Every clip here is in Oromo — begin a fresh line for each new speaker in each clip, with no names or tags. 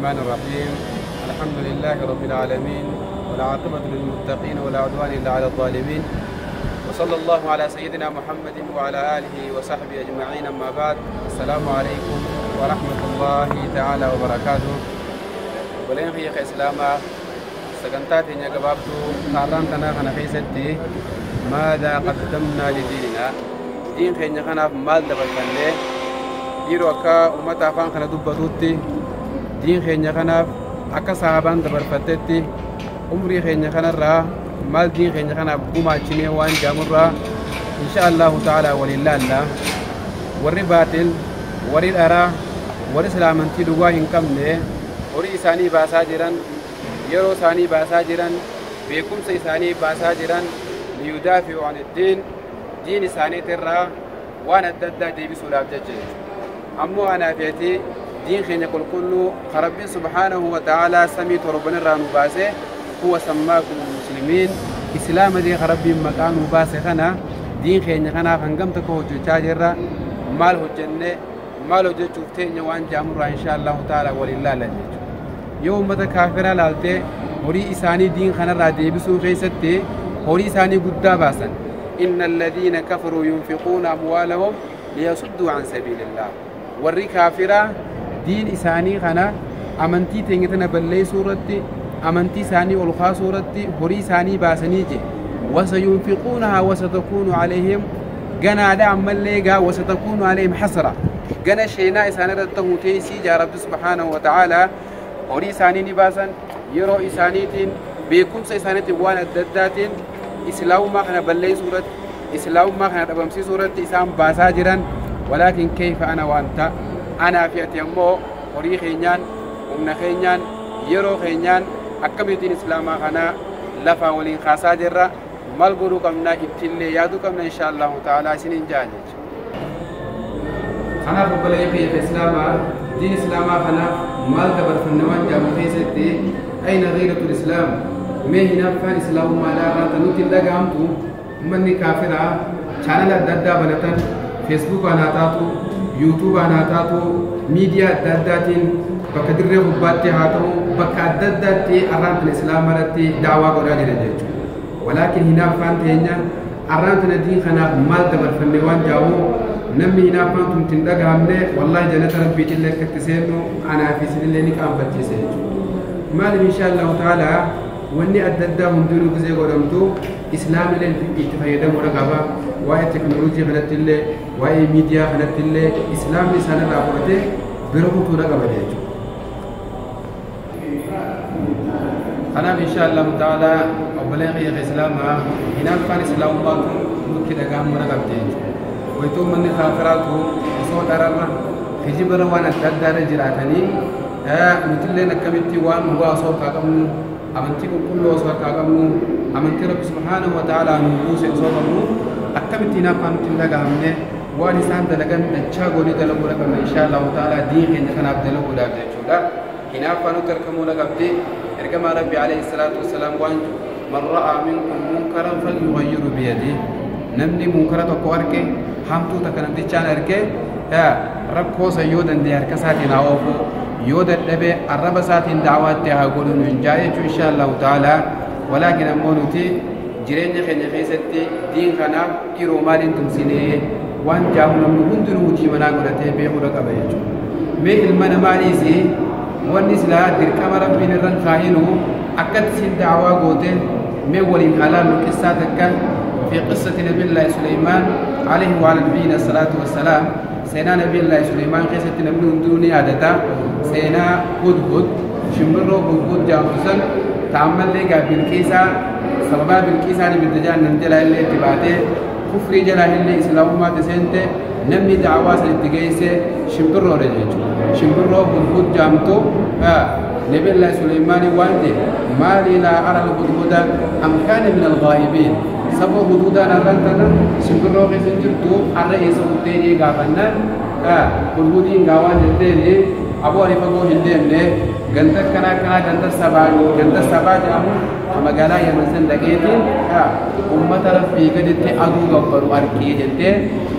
الرحمن الرحيم. الحمد لله رب العالمين، والعاقبة للمتقين، ولا عدوان إلا على الظالمين، وصلى الله على سيدنا محمد وعلى آله وصحبه أجمعين. أما بعد، السلام عليكم ورحمة الله تعالى وبركاته. ولين خيخ إسلاما سقنتات إن قبابتو قاران تنا خيستي ماذا قدمنا لديننا؟ دين خينيا خنا مال دبلفنه yeroo akka uummata afaan kana dubbatutti diin keenya kanaaf akka sahabaan dabarfattetti umrii keenya kanarraa maal diin keenya kanaaf gumaachinee waan jaamurraa insha Allahu ta'ala waliin laalla. Warri baatil, warri dharaa, warri islaamantii dhugaa hin qabne horii isaanii baasaa jiran, yeroo isaanii baasaa jiran, beekumsa isaanii baasaa jiran liyudaafi'u an iddiin, diin isaaniitirraa waan adda addaa deebisuudhaaf jecha jechuudha. Ammoo anaa feeti diin keenya qulqulluu ka Rabbiin subhaanahu wa ta'aalaa samii torban irraa nu baase, huwa sammaakum muslimiin, islaama jee ka Rabbiin maqaa nu baase kana diin keenya kanaaf hangam tokko hojjechaa jirra, maal hojjenne, maal hojjechuuf teenya waan jaamurraa insha Allahu ta'ala waliin laalla jechuudha. Yoo uummata kaafiraa laaltee horii isaanii diin kanarraa deebisuu keessatti horii isaanii guddaa baasan. Inna alladhiina kafaruu yunfiquuna amwaalahum liyasudduu an sabiilillah. Warri kaafiraa diin isaanii kana amantii teenya tana balleessuu irratti, amantii isaanii ol kaasuu irratti horii isaanii baasanii je. Wasayunfiquunahaa wasatakuunu alayhim ganaadha ammallee gaa wasatakuunu alayhim hasra. Gana sheenaa isaan irratti ta'uu teessii jaa Rabbi subhaanahu wa ta'aalaa horii isaanii ni baasan, yeroo isaaniitiin, beekumsa isaaniitiin, waan adda addaatiin islaamummaa kana balleessuu irratti, islaamummaa kana dhabamsiisuu irratti isaan baasaa jiran. ولكن كيف أنا وأنت؟ أنا في أتيمو هوري خينيان، أمنا خينيان، يرو خينيان، أكمل دين إسلام خنا لفا ولين خاصة جرة مالغورو كمنا إبتلي يادو كمنا إن شاء الله تعالى سنين جانج. أنا بقول في الإسلام دين إسلام خنا مال دبر في النوان جامو خيستي. أين غيرة الإسلام؟ ما هنا فان إسلام ما لا رانت نوتي لقامتو مني كافرة شانل الددا بلتن فيسبوك أنا تاتو، يوتيوب أنا تاتو، ميديا داداتين بكدر هباتي هاتو بكدداتي أرانت الإسلام رتي دعوة قرآن رجعت. ولكن هنا فانت هنا أرانت الدين خنا مال تبر في النوان جاو نمي هنا فانتم تندق همني والله جنة ربي إلا كتسينو أنا في سن اللي نك أم فتيسينو مال إن شاء الله تعالى وإني أددهم دونو كزي قدمتو إسلام اللي اتفايدة مرقبة واي تكنولوجيا خلت اللي واي ميديا خلت اللي إسلام اللي سنة رابطة برغوتو رقبة ديجو. أنا إن شاء الله تعالى أبلغ يا إسلام هنا فان إسلام باتو ممكن أقام مرقبة ديجو ويتو من خافراته وصوت أرى خجب روانا تدار جراتني مثل نكملتي وان هو صوت أقامنو أمنتي كل صوت أقامنو أمنتي رب سبحانه وتعالى نبوس صوت أقامنو أكملتي نافان تلاقى همني وان إنسان دلقن نتشاغوني دلقوا لكم إن شاء الله تعالى دين إن خنا بدلقوا لا بتجودا هنا فانو تركموا لقبتي إرجما ربي عليه الصلاة والسلام وان من رأى منكم منكرا فليغيره بيده. نمني منكرة تقوارك همتو تكنتي شان أركي رب خوص يودن دي أركساتين أوفو يودن لبي الرب ساتين دعوات تها قولون من جاية إن شاء الله تعالى. ولكن أمونتي جرين خيني خيستي دين خنا كيرو مالين تمسيني وان جاهونا من هندن وجي منا قولتي بيخو لك بيجو مي المنا ماليسي وان سلا دركما ربي نرن خاينو أكد سين دعوة قوتي مي ولين حلال قصة في قصة نبي الله سليمان عليه وعلى نبينا الصلاة والسلام. سينا نبي الله سليمان قصة نبي دوني عادتا سينا هدهد شمرو هدهد جامسن تعمل لي بالكيسة سببا بالكيسة اللي بالدجال نمتلا اللي اتباته كفري جلا اللي إسلام ما تسنت نمي دعوة سنتجيسة شمرو رجع شمرو هدهد جامتو نبي الله سليمان والده ما لي لا أرى الهدهد أم كان من الغائبين. سبب حدودنا رانتنا شمرو خيسن جرتو الرئيس هديني غابنا هدهدين غوان جتيني أبو علي فقو هنديمني غنتك كنا كنا غنت سبا غنت سبا جامو مغالا يمن سن دقيتين أمة ربي قدتي أدو غبرو أركي جتي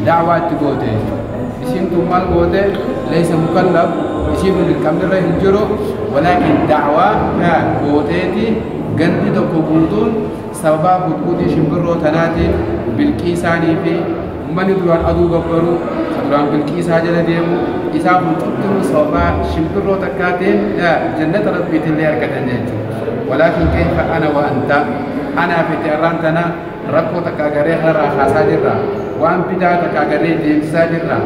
دعوة تقوتي إسين تمال قوتي ليس مكلف Isiin dirqamni irra hin jiru, walaakin da'waa gooteeti gandi tokko guutuun sababaa hudhudii shimbirroo tanaatiin bilqiisaanii fi ummanni duraan aduu gabbaru duraan bilqiisaa jala deemu isaan kun cuftinuu sababaa shimbirroo takkaatiin jannata rabbiitillee argatan jechuudha. Walaakin kayfa ana wa anta anaa fi arraan tana rakkoo takka agarree kanarraa kaasaa jirra, waan bidaa takka agarree deemsisaa jirra,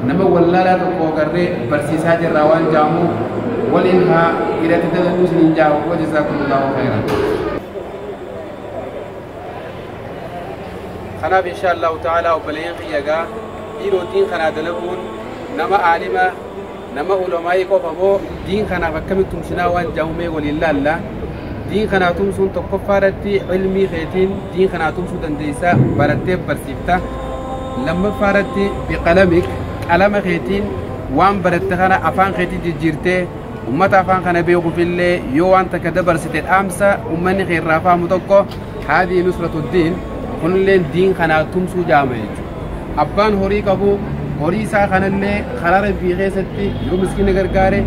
nama wallaalaa tokko agarree barsiisaa jirra waan jaamu waliin haa irratti dalaguu isiniin jaamu. Wajazaakumullahu khayran. Kanaaf insha Allahu ta'ala obboleeyyan kiyya gaa dhiiroo diin kanaa dalaguun nama aalima nama ulamaa'ii qofa moo diin kanaaf akkamitti tumsinaa waan jaamumee waliin laalla. Diin kanaa tumsuun tokkoffaa irratti ilmii keetiin diin kanaa tumsuu dandeessaa, barattee barsiifta. Lammaffaa irratti biqalamik qalama keetiin waan baratte kana afaan keetiin jijjiirtee ummata afaan kana beekuufillee yoo waan takka dabarsite dhaamsa ummanni kee irraa faamu tokko haadii nusratuddiin kunillee diin kanaa tumsuu jaama jechuudha. Abbaan horii qabu horii isaa kanallee karaa rabbii keessatti yoo miskiina gargaare,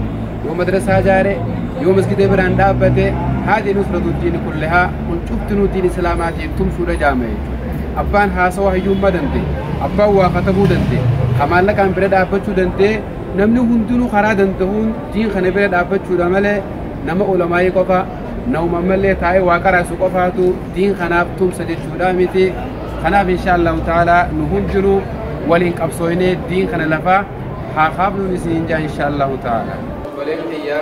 yoo madrasaa ijaare, yoo masgida biraan dhaabbate haadhi nusratuddiin kullihaa kun cuftinuu diin islaamaatiin tumsuudha jaama jechuudha. Abbaan haasawa hayyummaa danda'e, abbaan waa katabuu danda'e, ka maallaqaan bira dhaabbachuu danda'e, namni hundinuu karaa danda'uun diin kana bira dhaabbachuudha malee nama ulamaayii qofa nama ammallee taa'ee waa qaraasu qofaatu diin kanaaf tumsa jechuudha miti. Kanaaf insha Allahu ta'ala nu hundinuu waliin qabsooynee diin kana lafaa haa kaafnuun isiniin jaa insha Allahu ta'ala. Obboleen kiyya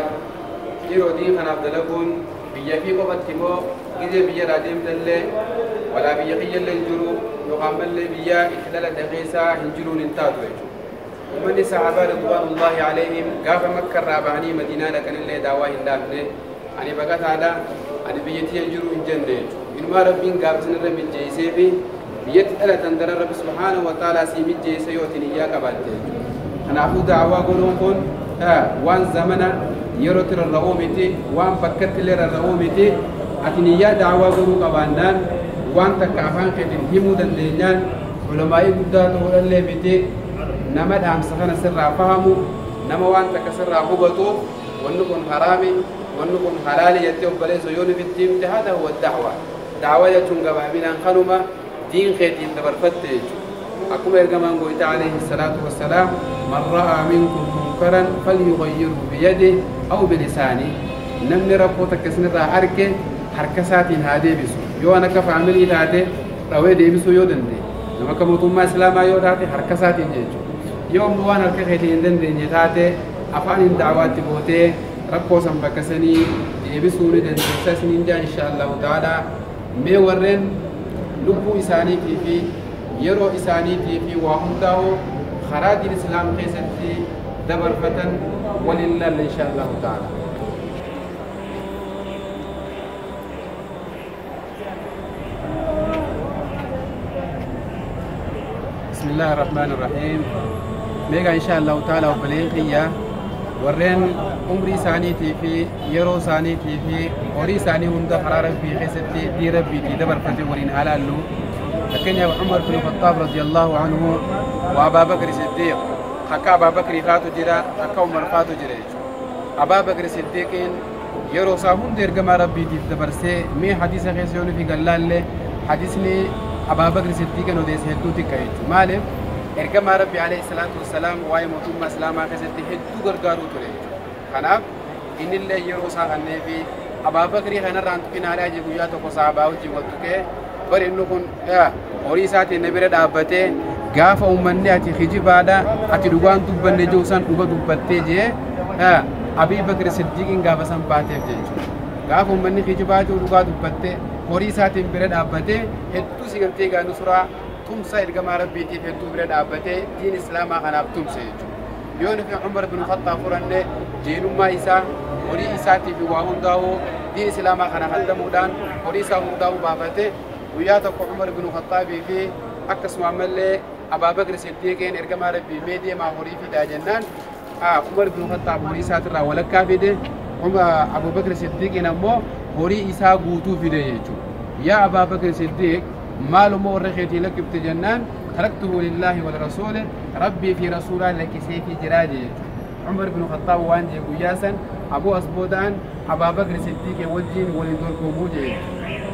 yeroo diin kanaaf dalaguun biyya fi qofatti moo gizee biyyarraa deemtallee walaa biyya kiyyallee hin jiru yookaan mallee biyya itti dhaladhe keessaa hin jiruun hin taatu jechuudha. Ummanni sahaabaa ridwaanullaahi alayhim gaafa makkarraa bahanii madiinaa dhaqanillee daawaa hin dhaabne. Ani baqataadha, ani biyya tiyya jiru hin jenne jechuudha. Inumaa rabbiin gaafa isinirra mijjeessee fi biyyatti dhalatan dara rabbi subhaanahu wa ta'aalaa sii mijjeesse yoo itti niyyaa qabaatte jechuudha. Kanaafuu daawaa godhuun kun waan zamana yerootti rarra'uu miti, waan bakkatti illee rarra'uu miti. Ati niyyaa daawaa godhuu qabaannaan waan takka afaan keetiin himuu dandeenyaan ulamaa'ii guddaa ta'uudhallee miti, nama dhaamsa kana sirraa fahamu, nama waan takka sirraa hubatuuf wanni kun haraami, wanni kun halaali jettee obboleessa yoo nufitti himte hada huwa da'wa. Da'waa jechuun gabaabinaan kanuma diin keetiin dabarfatte jechuudha. Akkuma ergamaan goytaa alayhi salaatu wassalaam man ra'aa minkum munkaran falyughayyirhu biyadihi aw bilisaanihi, namni rakkoo takka isinirraa arge harka isaatiin haa deebisu. Yoo an akka faamilii taate dhawee deebisuu yoo danda'e, nama akka mootummaa islaamaa yoo taate harka isaatiin jechuudha. Yoo ammoo waan harka keetiin hin dandeenye taate afaaniin da'waatti gootee rakkoo san bakka sanii deebisuu ni dandeessa isiniin jaa insha Allahu ta'ala. Mee warreen lubbuu isaaniitii fi yeroo isaaniitii fi waa hundaa'u karaa diin islaam keessatti dabarfatan waliin laalla insha Allahu ta'ala. بسم الله الرحمن الرحيم. ميغا إن شاء الله تعالى وبلين خيا ورين عمري سانيتي في يرو سانيتي في وري ساني هند حرارة في خيستي دي ربي تي دبر فتي ورين هلالو. لكن يا عمر بن الخطاب رضي الله عنه وأبا بكر الصديق حكى أبا بكر فاتو جرا حكى عمر فاتو جرا. أبا بكر الصديق يرو ساهون دير كما ربي تي دبر سي مي حديث خيسيون في قلال حديثني أبا بكر الصديق إنه ديس هدو تكايت مالف إرجما ربي عليه الصلاة والسلام واي موتوم مسلمة خزتي هدو غرغارو تري خناف إن الله يروسا النبي أبا بكر خنا رانتكين على جوجا تو كصحابة وجي بر إنه كن هوري ساتي النبي رد أبته غاف أمني أتي خجي بعدا أتي دوغان تبني جوسان دوغا تبته جي أبي بكر الصديق إن غاف سام باته جي غاف أمني خجي بعدا دوغا تبته horii isaatiin bira dhaabbatee hedduu si galtee gaa nusraa tumsa ergamaa rabbiitiif hedduu bira dhaabbatee diin islaamaa kanaaf tumse jechuudha. Yoo nufi Umar bin Khattaab furanne jeenummaa isaa horii isaatiif waa hundaa'u diin islaamaa kana haddamuudhaan horii isaa hundaa'u baafatee guyyaa tokko Umar bin Khattaabii fi akkasuma ammallee Abaa Bakr Siddiiqiin ergamaa rabbii mee deemaa horii fidaa jennaan Umar bin Khattaab horii isaatirraa walakkaa fide, Abu Bakr Siddiiqiin ammoo horii isaa guutuu fide jechuudha. Yaa Abaa Bakr Siddiiq maaluma warra keetii lakkifte jennaan taraktuhu lillaahi wal rasuuli rabbii fi rasuulaa lakkisee fi jiraa jechuudha. عمر بن الخطاب waan jee guyyaa san aboo as booda'an Abaabakri Siddiiqee wajjiin waliin dorgomuu jee.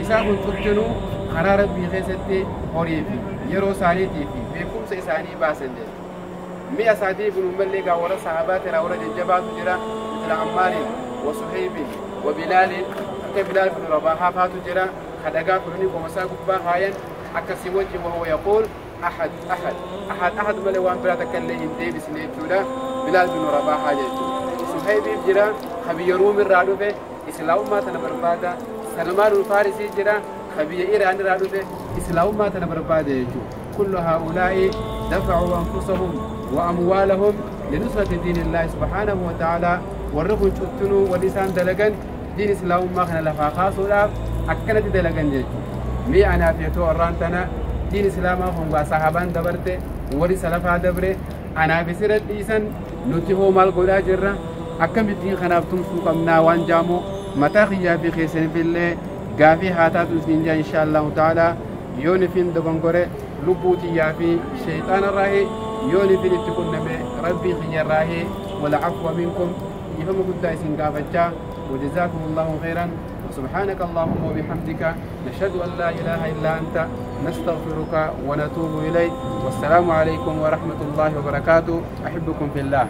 Isaa kun cuftinuu karaa Rabbii keessatti horii fi yeroo isaaniitii fi beekumsa isaanii baasan jechuudha. Mi'a isaatii kun uummallee gaa warra sahaabaa tiraa warra jajjabaatu jira mitila Ammaarin wa Suheybin wa Bilaalin akka Bilaal bin Rabaahaa faatu jira ka dhagaa fudhanii qomasaa gubbaa kaayan akkasii wajji wahuwa yaquul ahad ahad ahad ahad malee waan biraa takka illee hin deebisne jechuudha Bilaal bin Rabaahaa jechuudha. Suheybiif jira ka biyya Ruum irraa dhufe islaamummaa tana barbaada. Salmaan Faarisii jira ka biyya Iraan irraa dhufe islaamummaa tana barbaada jechuudha. Kullu haa'ulaa'i dafa'uu anfusahum wa amwaalahum linusrati diinillaahi subhaanahu wa ta'aalaa. Warri kun cuftinuu warri isaan dalagan diin islaamummaa kana lafaa kaasuudhaaf akkanatti dalagan jechuudha. Mee anaaf yetoo arraan tana diin islaamaa kun gaa sahaabaan dabarte warri salafaa dabre anaaf isirra dhiisan nuti hoo maal godhaa jirra? Akkamittiin kanaaf tumsuu qabnaa waan jaamu mataa kiyyaa fi keessaniifillee gaafii haa taatu isiniin jaa insha Allahu ta'ala. Yoo nifin dogongore lubbuu tiyyaa fi shayxaana irraahi yoo nifin itti qunname rabbii kiyya irraahi wal afwa minkum dhiifama guddaa isin gaafachaa. وجزاكم الله خيرا وسبحانك اللهم وبحمدك نشهد أن لا إله إلا أنت نستغفرك ونتوب إليك. والسلام عليكم ورحمة الله وبركاته. أحبكم في الله.